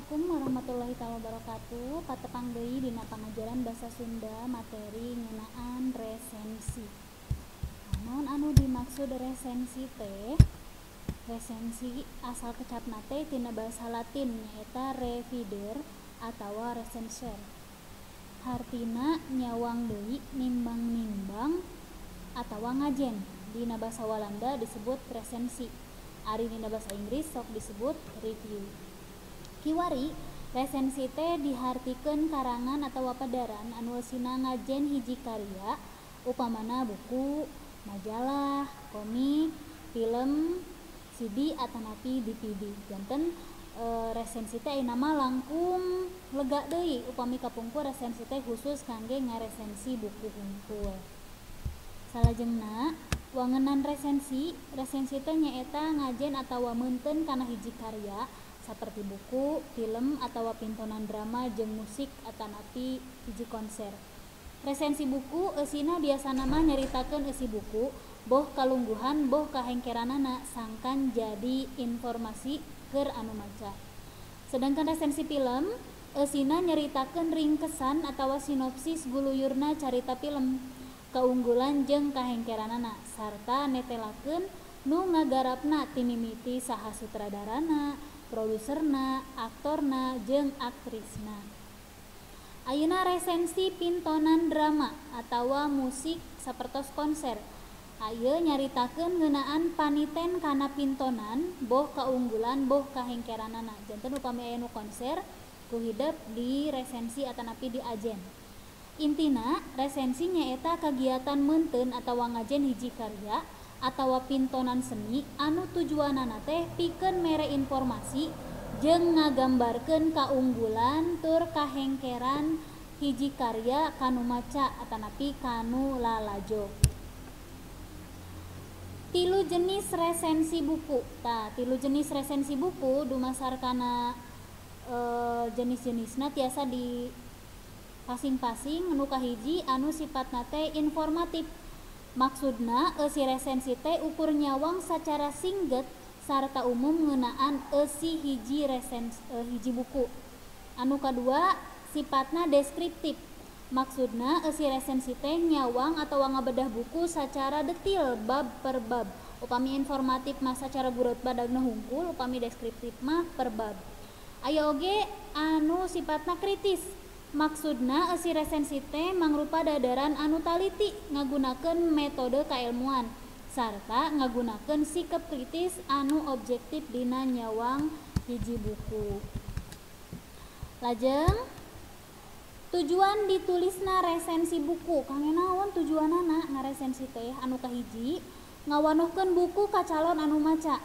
Assalamualaikum warahmatullahi taala wabarakatuh. Patepang deui dina pangajaran basa Sunda materi ngeunaan resensi. Nah, naon anu dimaksud resensi teh? Resensi asal kecapna teh tina bahasa Latin nyaeta revidere atawa recensere. Hartina nyawang deui, nimbang-nimbang atawa ngajen. Dina basa Walanda disebut resensi. Ari dina basa Inggris sok disebut review. Kiwari resensi teh dihartikeun karangan atawa pedaran anu eusina ngajen hiji karya, upamana buku, majalah, komik, film, CD atanapi DVD. Janten resensi teh ayeuna mah langkung lega deui upami kapungkur resensi teh khusus kangge ngaresensi buku hungkul. Salajengna wangenan resensi, resensi teh nyaeta ngajen atawa meunteun kana hiji karya saperti buku, film, atawa pintonan drama jeung musik atanapi hiji konser. Resensi buku eusina biasana mah nyaritakeun eusi buku, boh kalungguhan boh kahengkeranana sangkan jadi informasi keur anu maca. Sedangkan resensi film eusina nyaritakeun ringkesan atawa sinopsis guluyurna carita film, kaunggulan jeung kahengkeranana sarta netelakeun nu ngagarapna ti mimiti saha sutradarana, produserna, aktorna, jeung aktrisna. Ayeuna resensi pintonan drama atawa musik sapertos konser. Ieu nyaritakeun ngeunaan paniten kana pintonan, boh kaunggulan boh kahengkeranana. Janten upami aya nu konser ku hidep di resensi atanapi di ajen. Intina resensi nyaeta kagiatan meunteun atawa ngajen hiji karya atawa pintonan seni anu tujuanana teh pikeun mere informasi jeung ngagambarkeun kaunggulan tur kahengkeran hiji karya kanu maca atanapi kanu lalajo. Tilu jenis resensi buku. Tah, tilu jenis resensi buku dumasar kana jenis-jenisna tiasa di pasing-pasing. Nu kahiji anu sifatna teh informatif. Maksudna eusi resensi teh ukur nyawang sacara singget sarta umum ngeunaan eusi hiji hiji buku. Anu kadua sifatna deskriptif. Maksudna eusi resensi teh nyawang atawa ngabedah buku sacara detil bab per bab. Upami informatif mah sacara gurut badagna hungkul, upami deskriptif mah per bab. Aya oge anu sifatna kritis. Maksudna eusi resensi teh mangrupa dadaran anu taliti ngagunakeun metode kailmuan sarta ngagunakeun sikap kritis anu objektif dina nyawang hiji buku. Lajeng tujuan ditulisna resensi buku. Kangge naon tujuanana ngaresensi teh? Anu kahiji ngawanohkeun buku ka calon anu maca.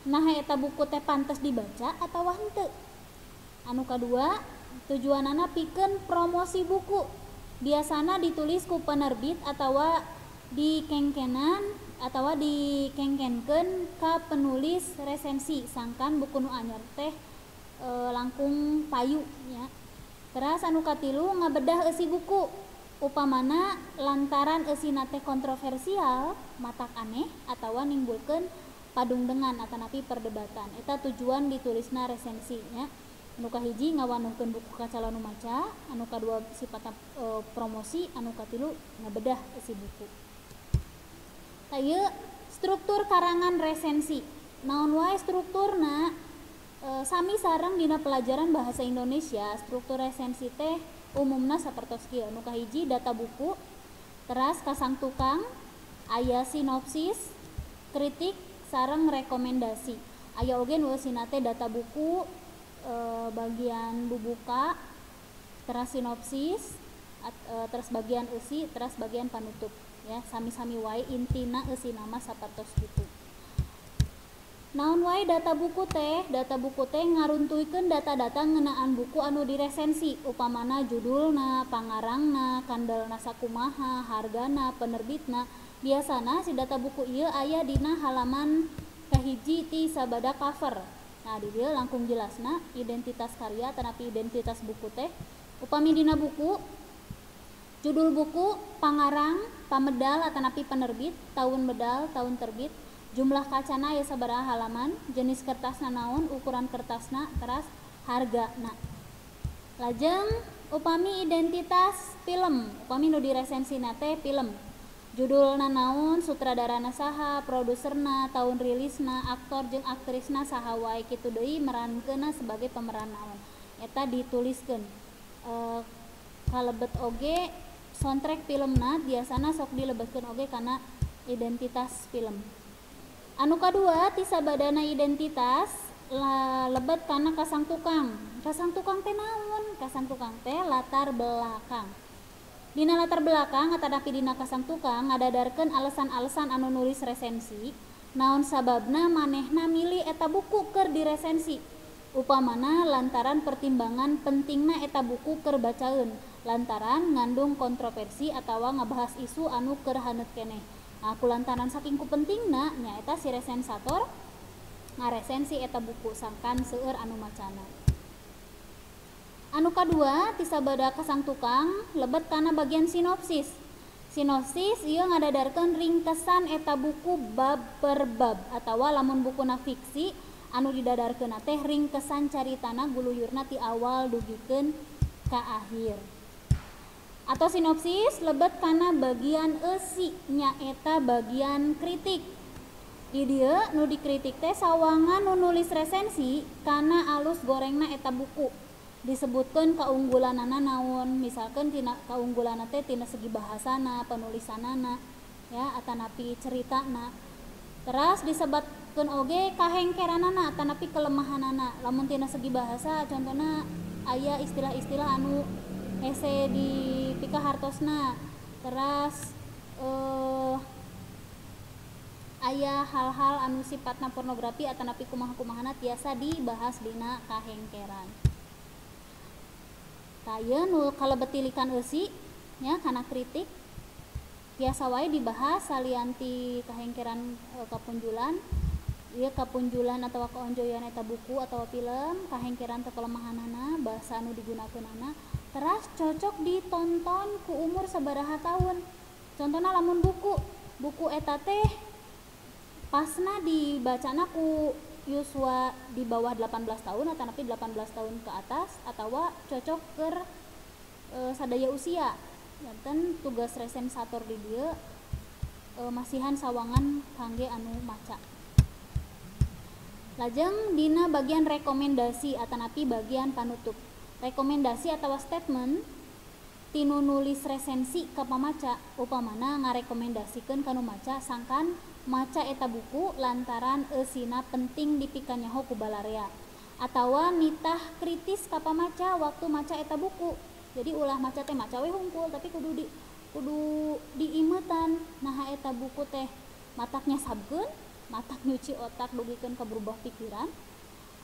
Nah eta buku teh pantes dibaca atawa henteu. Anu kadua tujuanana pikeun promosi buku. Biasana ditulis ku penerbit atawa dikengkenan atawa dikengkenkeun ka penulis resensi sangkan buku nu anyar teh langkung payu nya. Teras anu katilu ngabedah eusi buku. Upamana lantaran eusina teh kontroversial, matak aneh atawa nimbulkeun padungdengan atanapi perdebatan. Eta tujuan ditulisna resensi nya. Anu kahiji ngawanuhkeun buku ka calon nu maca, anu kadua sifatna promosi, anu katilu ngabedah eusi buku. Tah ieu struktur karangan resensi. Naon wae strukturna? Sami sareng dina pelajaran bahasa Indonesia, struktur resensi teh umumna sapertos kieu. Nu kahiji data buku, teras kasang tukang, aya sinopsis, kritik sareng rekomendasi. Aya oge nu eusina teh data buku, bagian bubuka, teras sinopsis, teras bagian eusi, teras bagian panutup ya. Sami-sami wae intina eusina mah sapertos kitu. Naon wae data buku teh? Data buku teh ngaruntuikeun data-data ngeunaan buku anu diresensi, upamana judulna, pangarangna, kandelna sakumaha, hargana, penerbitna. Biasana si data buku ieu aya dina halaman kahiji ti sabada cover. Nah, di dieu langkung jelasna identitas karya tanapi identitas buku teh. Upami dina buku, judul buku, pangarang, pamedal atanapi penerbit, tahun medal, tahun terbit, jumlah kacana ya sabaraha halaman, jenis kertasna naon, ukuran kertasna, teras hargana. Lajeng upami identitas film, upami nu diresensina teh film. Judulna naon, sutradarana saha, produserna, tahun rilisna, aktor jeung aktrisna saha wae, kitu deui merankeunna sebagai pemeran naon. Eta dituliskeun. Kalebet oge soundtrack filmna biasana sok dilebetkeun oge kana identitas film. Anu kadua ti sabadana identitas lebet kana kasang tukang. Kasang tukang teh naon? Kasang tukang teh latar belakang. Dina latar belakang atanapi dina kasang tukang ngadadarkeun alasan-alasan anu nulis resensi, naon sababna manehna milih eta buku keur diresensi. Upamana lantaran pertimbangan pentingna eta buku keur bacaeun, lantaran ngandung kontroversi atawa ngabahas isu anu keur haneut keneh. Nah, kulantaran saking ku pentingna nyaeta si resensator ngaresensi eta buku sangkan seueur anu macana. Anu kadua ti sabada kasang tukang lebet kana bagian sinopsis. Sinopsis ieu ngadadarkeun ringkesan eta buku bab per bab atawa lamun bukuna fiksi anu didadarkeun teh ringkesan caritana guluyurna ti awal dugikeun ka akhir. Atau sinopsis lebet kana bagian eusi nyaeta bagian kritik. Di dieu nu dikritik teh sawangan nu nulis resensi kana alus gorengna eta buku. Disebutkeun kaunggulanana naon, misalkan tina kaunggulanna teh tina segi bahasana, penulisanana ya atanapi ceritana. Teras disebatkeun oge kahengkeranana atanapi kelemahanana. Lamun tina segi bahasa contohna aya istilah-istilah anu hese dipikahartosna. Teras aya hal-hal anu sifatna pornografi atanapi kumaha-kumahana tiasa dibahas dina kahengkeran. Tah ieu nu kalebet tilikan eusi nya kana kritik biasa wae dibahas salian ti kahengkeran kapunjulan. Ieu kapunjulan atawa kaonjoyan eta buku atawa film, kahengkeran teh kelemahanana, bahasa anu digunakeunana, teras cocok ditonton ku umur sabaraha taun. Contohna lamun buku eta teh pasna dibacana ku yuswa di bawah 18 tahun atanapi 18 tahun ke atas atawa cocok keur sadaya usia. Janten tugas resensator di dieu masihan sawangan kangge anu maca. Lajeng dina bagian rekomendasi atanapi bagian panutup. Rekomendasi atawa statement tinu nulis resensi ka pamaca, upamana ngarekomendasikeun ka nu maca sangkan maca eta buku lantaran eusina penting dipikanyaho ku balarea atawa nitah kritis ka pamaca waktu maca eta buku. Jadi ulah maca teh maca we hungkul tapi kudu diimetan naha eta buku teh matak nyasabkeun, matak nyuci otak dugikeun ka berubah pikiran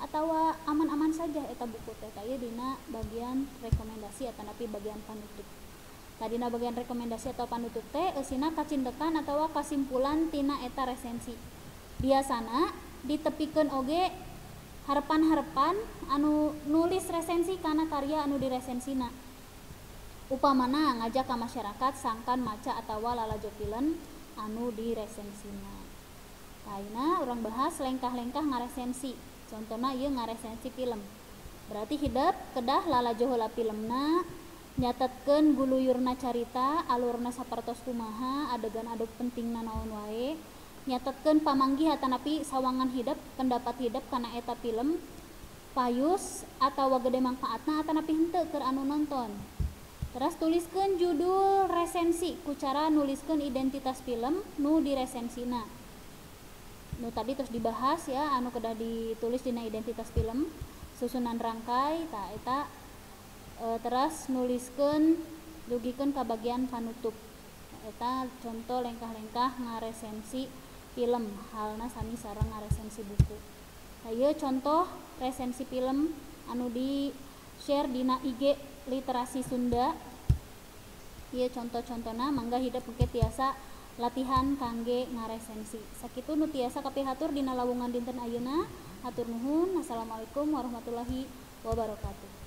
atawa aman-aman saja eta buku teh. Tah ieu dina bagian rekomendasi atanapi bagian panutup. Tadina bagian rekomendasi atau panutup teh eusina kacindekan atawa kasimpulan tina eta resensi. Biasana ditepikeun oge harepan-harepan anu nulis resensi kana karya anu diresensina. Upamana ngajak ka masyarakat sangkan maca atawa lalajo film anu diresensina. Taina urang bahas lengkah-lengkah ngaresensi. Contohna ieu ngaresensi film. Berarti hidep kedah lalajo heula filmna, nyatetkeun guluyurna carita, alurna sapertos kumaha, adegan anu pentingna naon wae, nyatetkeun pamanggih atanapi sawangan hidep, pendapat hidep kana eta film, payus atawa gede mangfaatna atanapi henteu keur anu nonton. Teras tuliskeun judul resensi ku cara nuliskeun identitas film nu diresensina. Nu tadi terus dibahas ya, anu kedah ditulis dina identitas film, susunan rangkai tah eta teras nuliskeun dugikeun ka bagian panutup. Eta contoh lengkah-lengkah ngaresensi film, halna sami sareng ngaresensi buku. Tah ieu contoh resensi film anu di share dina IG Literasi Sunda. Ieu contoh-contona mangga hidep engke tiasa latihan kangge ngaresensi. Sakitu nu tiasa kapihatur dina lawungan dinten ayeuna. Hatur nuhun. Assalamualaikum warahmatullahi wabarakatuh.